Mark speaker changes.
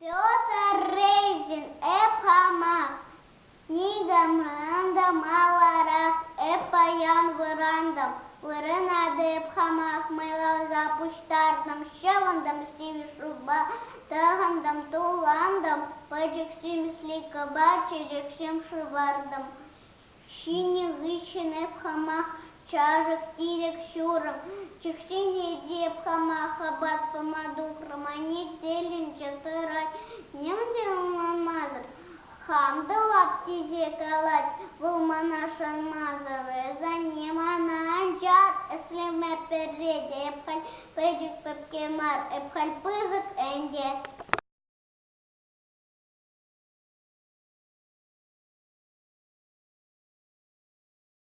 Speaker 1: Петр Рейзин эп хамах никамран та маларах эп паян вӑрантӑм. Вырӑна та эп хамах майласа пуҫтартӑм, ҫӑвӑнтӑм сивӗ шывпа, тӑхӑнтӑм, туллантӑм, пӗчӗк симӗс лейкӑпа чечексем шӑвартӑм. Ҫинӗ хыҫҫӑн эп хамах чашӑк-тирӗк ҫурӑм. Чӑхсене те эп хамах апат пама тухрӑм. Анне тӗлӗнчӗ тӑрать, ним те ӑнланмасӑр. Хам тӑвап тесе калать вӑл мана шанмасӑр. Эс, анне, мана ан чар, ӗҫлеме пӗрре те эп халь пӗчӗк пепке мар, эп халь пысӑк ӗнтӗ.